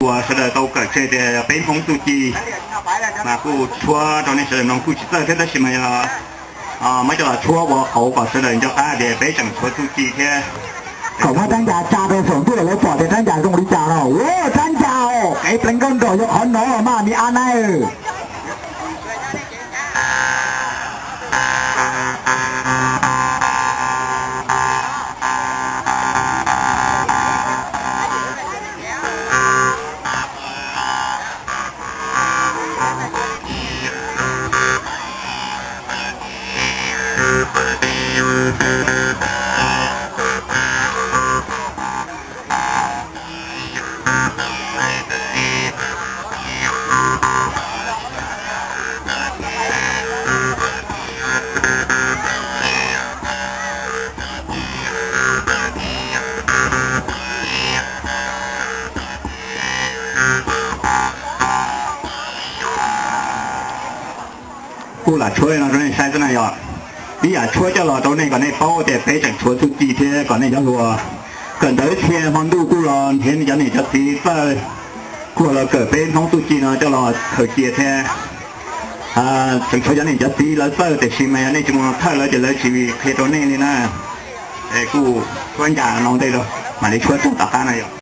uas sawv daws tau kawm tseg tias peb Hmoob txuj ci, mas kuj tshuab rau nej sawv daws mloog kuj tsis txawj thiab tab sis mas yog muab coj los tshuab ua qauv kom sawv daws nco qab tias peb tseem tshuav txuj ci thiab. Kom muab rab ncas tsa rau saum ntuj los lawv pom tias rab ncas zoo li cas no. Ua rab ncas os, kev pleev nkauj nraug yog qhov no mas ni a na. Kuj lam tshuab no rau nej saib xwb na yog ib yam tshuab coj los rau nej kom nej paub tias peb tseem tshuav txuj ci thiab kom nej cov hluas kawm ntawv txhia hmo ntuj kuj los nrhiav cov niam cov txiv txawj kuj los kawm peb Hmoob txuj ci no coj los khaws cia thiab. Tseem tshuav cov niam cov txiv lawv txawj tiam sis mas yog nej tsis mus thawj lawv ces lawv tsis qhia rau nej li na. Es kuj tshuab ncas no ntej rau mam li tshuab txog tom qab na yog.